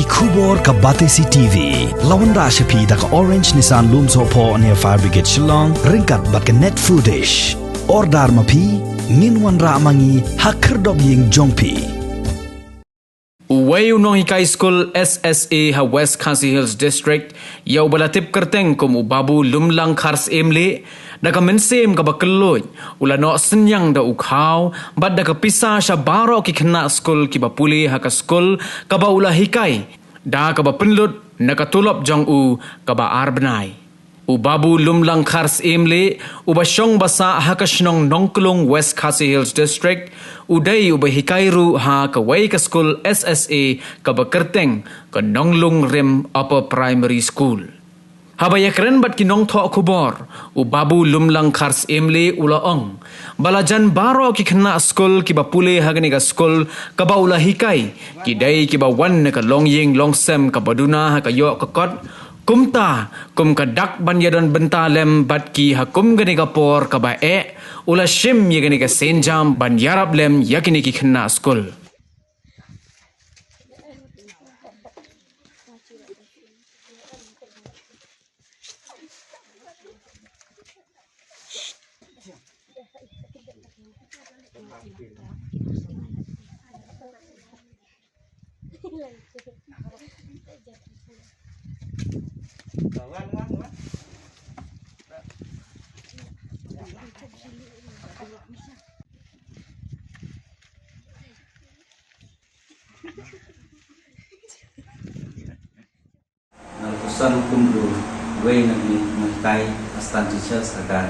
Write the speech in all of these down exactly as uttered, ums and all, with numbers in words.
Khubor ka Batesi T V. La wanrah sha phi da ka Orange Nissan Lumsohphoh near Fire Brigade Shillong, ryngkat bad ka Net Foodish. Order ma phi, ngin wanrah ma ngi ha khyrdop ïing jong phi. Uwei u nonghikai skul S S A ha West Khasi Hills District, ïa uba la tip kyrteng kum u Babu Lumlang Kharsyiem Lieh, da ka mynsiem kaba kylluid, u la noh synñiang da u khaw bad da ka pisa sha baroh ki khynnah skul kiba pule ha ka skul kaba u la hikai, da kaba pynlut na ka tulop jong u kaba ar bnai. U Babu Lumlang Kharsyiem Lieh, uba shong ba sah ha ka shnong Nongklung, West Khasi Hills District, u dei uba hikai ruh ha kawei ka skul S S A kaba kyrteng ka Nonglungrim Upper Primary School. Haba ïakren bad ki nongthoh khubor, u Babu Lumlang Kharsyiem Lieh u la ong ba la jan baroh ki khynnah skul kiba pule ha kane ka skul kaba u la hikai, ki dei kiba wan na ka longïing longsem kaba duna ha ka ïoh ka kot, kumta kum ka dak ban ïadon bynta lem bad ki ha kum kane ka por kaba eh, u la shim ïa kane ka sienjam ban ïarap lem ïa kine ki khynnah skul. Nga la pyrshang kum uwei na ki nonghikai, assistant teachers ha ka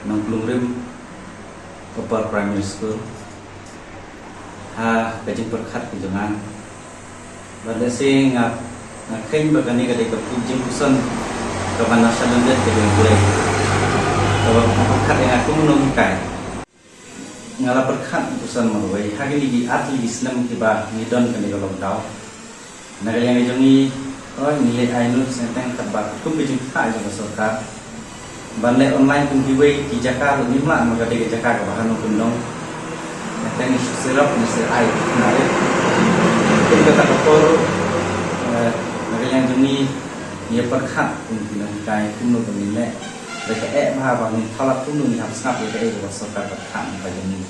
Nongklungrim Upper Primary School, ha ka jingpyrkhat ka jong nga. Bad lehse nga, nga kheiñ ba kane ka dei ka jingpyrshang kaba na shalyndet ka jong U Blei, kaba pyrkhat ïa nga kum u nonghikai. Nga la pyrkhat pyrshang marwei ha kine ki ar tylli ki snem kiba ngi don kane ka lockdown. Na ka liang ka jong ngi, oi, ngi leh ai nud sngewthuh katba kum ka jingkyrpad jong ka sorkar ban leh online kum kiwei ki jaka ruh ngim lah namar ka dei ka jaka kaba hano kyndong. Nga teng ngi shu sirap ngi shu ai na re. Kum kata ka por, eh, na ka liang jong ngi, ngi pyrkhat kum ki nonghikai kumno ba ngin leh. Re ka eh ba ba ngin thalat kumno ngin hap sngap re ka eh ba sorkar ka than ba jong ngi.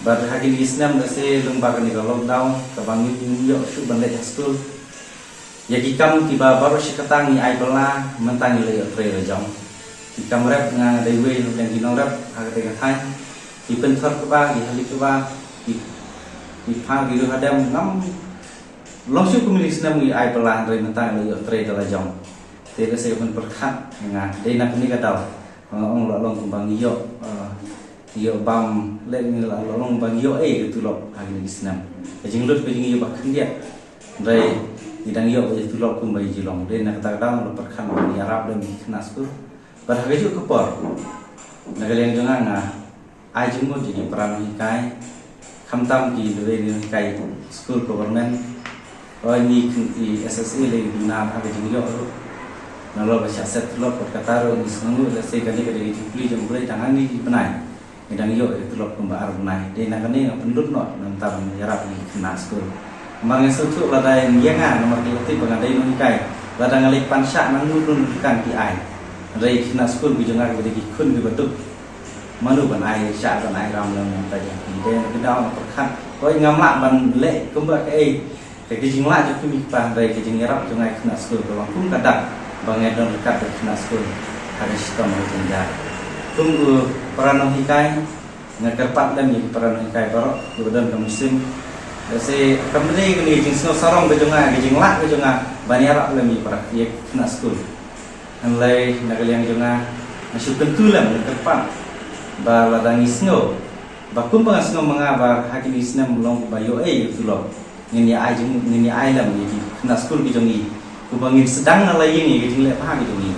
Bad ha kine ki snem da se lyngba kane ka lockdown kaba ngim ïoh shuh ban leit ha skul. Ïa ki kam kiba baroh shi katta ngi ai bylla mynta ngi la ïoh trei la jong. Ki kam rep nga dei uwei na pdeng ki nongrep ha kata ka thaiñ. Ki pynthor kba, ki hali kba, ki, ki phar ki ruh hadem ngam long shuh kumne ki snem ngi ai bylla hynrei mynta ngi la ïoh trei da la jong. Te lehse ka pynpyrkhat nga dei na kane ka daw. Nga ong la long kumba ngi ïoh, eh, ïoh bam leh ngi la long ba ngi ïoh ei ka tulop ha kine ki snem. Ka jinglut ka jingïoh ba khyndiat. Hynrei ngi dang ïoh ka tulop kumba i jilong. Dei na kata ka daw la pyrkhat ba ngi ïarap lem ki khynnah skul. Bad ha kajuh ka por na ka liang jong nga nga ai jingmut ïa ki para nonghikai. Khamtam ki dei nonghikai skul government. Oi, ngi khynnah S S A lei duna ha ka jingïoh ruh. Nalor ba shah set tulop kot kata ruh ngi sngewnguh lehse kane ka dei ka jingplie jong U Blei tang hangne ki bnai ngi dang ïoh ïa ka tulop kumba ar bnai. Dei na kane nga pynlut noh namar ban ïarap ïa ki khynnah skul. Namar nga sngewthuh lada ïa nga namar ki la tip ba nga dei nonghikai, lada nga leit pan shah nangno nangno ki kan ki ai. Hynrei ki khynnah skul ki jong nga kiba dei ki khun kiba duk. Mano ban ai shah ban ai ram lem nangta jong ki. Te nga kyndaw nga pyrkhat, oi, ngam lah ban leh kumba kaei. Ka, ka jinglah jong ki kmie ki kpa hynrei ka jingïarap jong nga ïa ki khynnah skul ka long kum ka dak ba nga don ryngkat bad ki khynnah skul ha ka shitom ha ka jynjar. Kum u para nonghikai nga kyrpad lem ïa ki para nonghikai baroh kiba don ka mynsiem. Lehse kam dei kane ka jingsngew sarong ka jong nga, ka jinglah ka jong nga ban ïarap lem ïa ki para, ïa ki khynnah skul. Hynrei na ka liang jong nga, nga shu kyntu lem, nga kyrpad ba lada ngi sngew ba kumba nga sngew ma nga ba ha kine ki snem long ba ïoh ei ïa ka tulop, ngin ïa ai jing, ngin ïa ai lem ïa ki khynnah skul ki jong ngi, kumba ngin sdang na la ïing ïa ka jingleh bha ki jong ngi.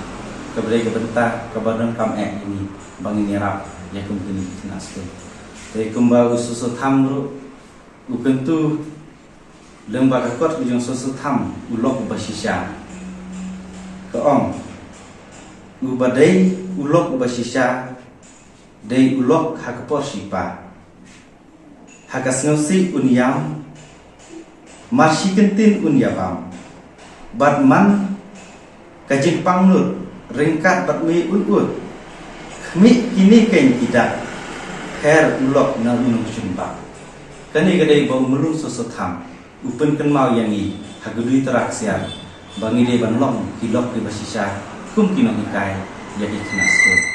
Kaba dei ka bynta kaba donkam eh ïa ngi ba ngin ïarap ïa kum kine ki khynnah skul. Te kumba u Soso Tham ruh u kyntu, lyngba ka kot ka jong u Soso Tham, u lok uba shisha. Ka ong, uba dei u lok uba shisha, dei u lok ha ka por shipa. Ha ka sngewsih un ïam, Mar shi kyntien un ïabam. Bad man ka jingpang nud, ryngkat bad me un ud. Khmih kine keiñ ki dak, her u lok na u nongshun bak. Kane ka dei ba u Mlung Soso Tham u pynkynmaw ïa ngi ha ka dui trak siar, ba ngi dei ban long ki lok kiba shisha kum ki nonghikai ïa ki khynnah skul.